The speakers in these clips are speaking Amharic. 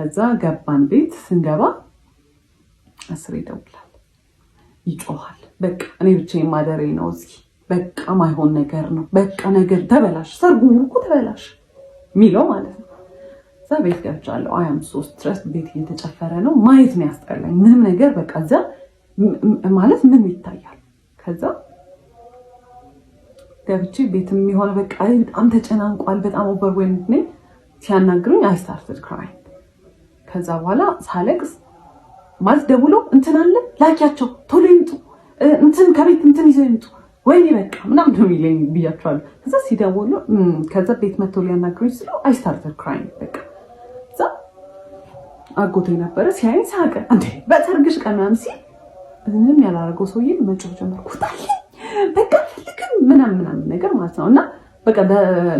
ከዛ ገባን። ቤት ስንገባ 10 ይደውላል፣ ይጮሃል። በቃ እኔ ብቻዬን ማደሬ ነው እዚህ፣ በቃ ማይሆን ነገር ነው፣ በቃ ነገር ተበላሽ፣ ሰርጉ እኮ ተበላሽ የሚለው ማለት ነው። እዛ ቤት ገብቻለሁ። I am so stressed። ቤት እየተጨፈረ ነው። ማየት ነው ያስጠላኝ። ምንም ነገር በቃ እዛ ማለት ምን ይታያል። ከዛ ገብቼ ቤትም የሆነ በቃ በጣም ተጨናንቋል። በጣም overwhelmed ነኝ። ሲያናግሩኝ I started crying። ከዛ በኋላ ሳለቅስ ማለት ደውሎ እንትን አለ ላኪያቸው፣ ቶሎ ይምጡ፣ እንትን ከቤት እንትን ይዘው ይምጡ፣ ወይኔ በቃ ምናምን ነው የሚለኝ ብያቸዋለሁ። ከዛ ሲደውሉ፣ ከዛ ቤት መጥተው ሊያናግሩኝ ስለው I started crying። በቃ እዛ አጎቴ ነበረ፣ ሲያይን ሳቀ። እንዴ በሰርግሽ ቀን ምናምን ሲል ምንም ያላደረገው ሰውዬ መጮህ ጀመርኩ። ውጣልኝ በቃ አልፈልግም ምናምን ምናምን ነገር ማለት ነው። እና በቃ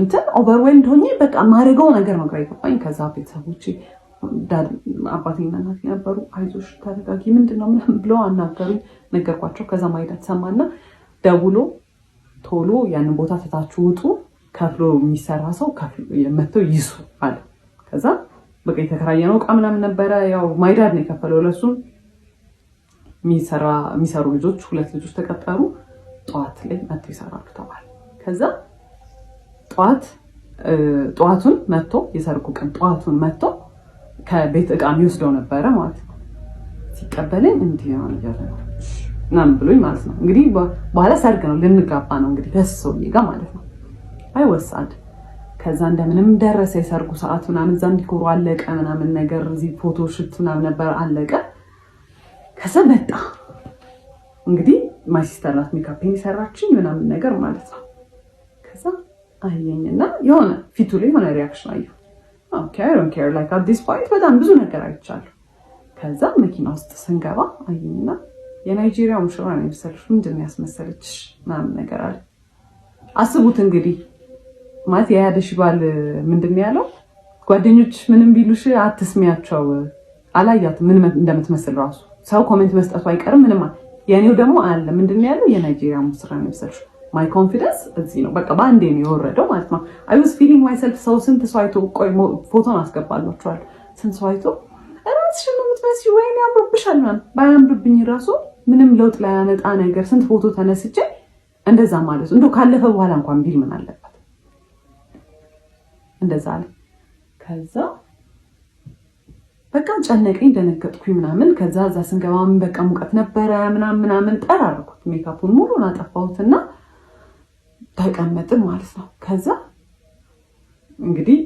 እንትን overwhelmed ሆኜ በቃ ማድረገው ነገር ነው ግራ የገባኝ። ከዛ ቤተሰቦቼ አባቴና እናቴ ነበሩ። አይዞሽ ተረጋጊ፣ ምንድን ነው ምናምን ብለው አናገሩኝ። ነገርኳቸው። ከዛ my dad ሰማና ደውሎ ቶሎ ያንን ቦታ ትታችሁ ውጡ፣ ከፍሎ የሚሰራ ሰው መጥተው ይሱ አለ። ከዛ በቃ የተከራየነው እቃ ምናምን ነበረ። ያው my dad ነው የከፈለው ለሱም። የሚሰሩ ልጆች ሁለት ልጆች ተቀጠሩ። ጠዋት ላይ መጥተው ይሰራሉ ተባለ። ከዛ ጠዋት ጠዋቱን መጥቶ፣ የሰርጉ ቀን ጠዋቱን መጥቶ ከቤት እቃ የሚወስደው ነበረ ማለት ነው። ሲቀበለኝ እንዲህ እያለ ነው ምናምን ብሎኝ ማለት ነው። እንግዲህ በኋላ ሰርግ ነው፣ ልንጋባ ነው እንግዲህ ከሱ ሰውዬ ጋር ማለት ነው። I was sad። ከዛ እንደምንም ደረሰ የሰርጉ ሰዓት ምናምን፣ እዛም ዲኮሩ አለቀ ምናምን ነገር፣ እዚህ photo shoot ምናምን ነበር፣ አለቀ። ከዛ መጣ። እንግዲህ my sister ናት ሜካፔን የሰራችኝ ምናምን ነገር ማለት ነው። ከዛ አየኝና የሆነ ፊቱ ላይ የሆነ reaction አየሁ። Okay, I don't care, like at this point በጣም ብዙ ነገር አይቻለሁ። ከዛ መኪና ውስጥ ስንገባ አየኝና የናይጄሪያ ሙሽራ ነው የመሰለሽ፣ ምንድን ነው ያስመሰለችሽ ምናምን ነገር አለ። አስቡት እንግዲህ ማለት የያደሽ ባል ምንድን ነው ያለው? ጓደኞች ምንም ቢሉሽ አትስሚያቸው። አላያትም ምን እንደምትመስል ራሱ፣ ሰው comment መስጠቱ አይቀርም። ምንም የእኔው ደግሞ አለ፣ ምንድን ነው ያለው? የናይጄሪያ ሙሽራ ነው የመሰለሽ። My confidence እዚህ ነው፣ በቃ በአንዴ ነው የወረደው ማለት ነው። I was feeling myself። ሰው ስንት ሰው አይቶ፣ ቆይ ፎቶን አስገባላችኋለሁ። ስንት ሰው አይቶ ራስሽን ነው የምትመስዪው፣ ወይኔ ያምርብሻል ምናምን። ባያምርብኝ ራሱ ምንም ለውጥ ላያመጣ ነገር ስንት ፎቶ ተነስቼ እንደዛ ማለት ነው። እንደው ካለፈ በኋላ እንኳን ቢል ምን አለበት? እንደዛ አለ። ከዛ በቃ ጨነቀኝ፣ ደነገጥኩኝ ምናምን። ከዛ እዛ ስንገባም በቃ ሙቀት ነበረ ምናምን ምናምን፣ ጠራርኩት፣ ሜካፑን ሙሉን አጠፋሁትና ተቀመጥን ማለት ነው። ከዛ እንግዲህ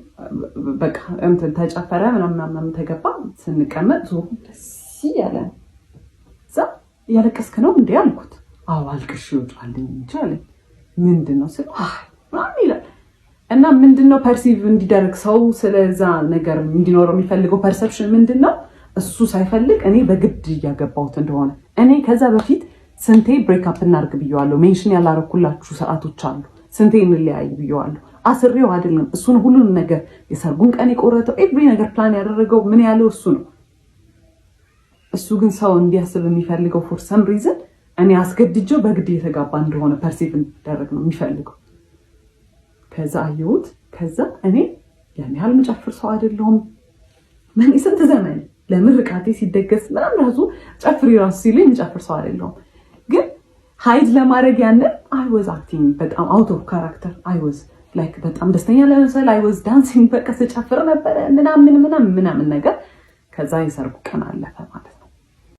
በቃ እንትን ተጨፈረ ምናምን ምናምን ተገባ። ስንቀመጥ ዞሩ ደስ እያለ ነው። እዛ እያለቀስክ ነው እንዴ አልኩት። አዎ አልቅሽ ይወጣልኝ እንጂ አለኝ። ምንድን ነው ስለው ምናምን ይላል። እና ምንድን ነው perceive እንዲደረግ ሰው ስለዛ ነገር እንዲኖረው የሚፈልገው perception ምንድን ነው? እሱ ሳይፈልግ እኔ በግድ እያገባሁት እንደሆነ። እኔ ከዛ በፊት ስንቴ break up እናርግ ብየዋለሁ። Mention ያላረኩላችሁ ሰዓቶች አሉ። ስንቴ እንለያይ ብየዋለሁ። አስሬው አይደለም፣ እሱን ሁሉን ነገር የሰርጉን ቀን የቆረጠው፣ every ነገር ፕላን ያደረገው፣ ምን ያለው እሱ ነው። እሱ ግን ሰው እንዲያስብ የሚፈልገው for some reason እኔ አስገድጀው በግድ እየተጋባ እንደሆነ perceive እንዲደረግ ነው የሚፈልገው። ከዛ አየሁት። ከዛ እኔ ያን ያህል ምጨፍር ሰው አይደለሁም። እኔ ስንት ዘመን ለምርቃቴ ሲደገስ ምናምን ራሱ ጨፍሪ ራሱ ሲሉኝ የምጨፍር ሰው አይደለሁም። ግን hide ለማድረግ ያንን I was acting በጣም out of character። I was like በጣም ደስተኛ ለመምሰል I was dancing፣ በቃ ስጨፍር ነበረ ምናምን ምናምን ምናምን ነገር። ከዛ የሰርጉ ቀን አለፈ ማለት ነው።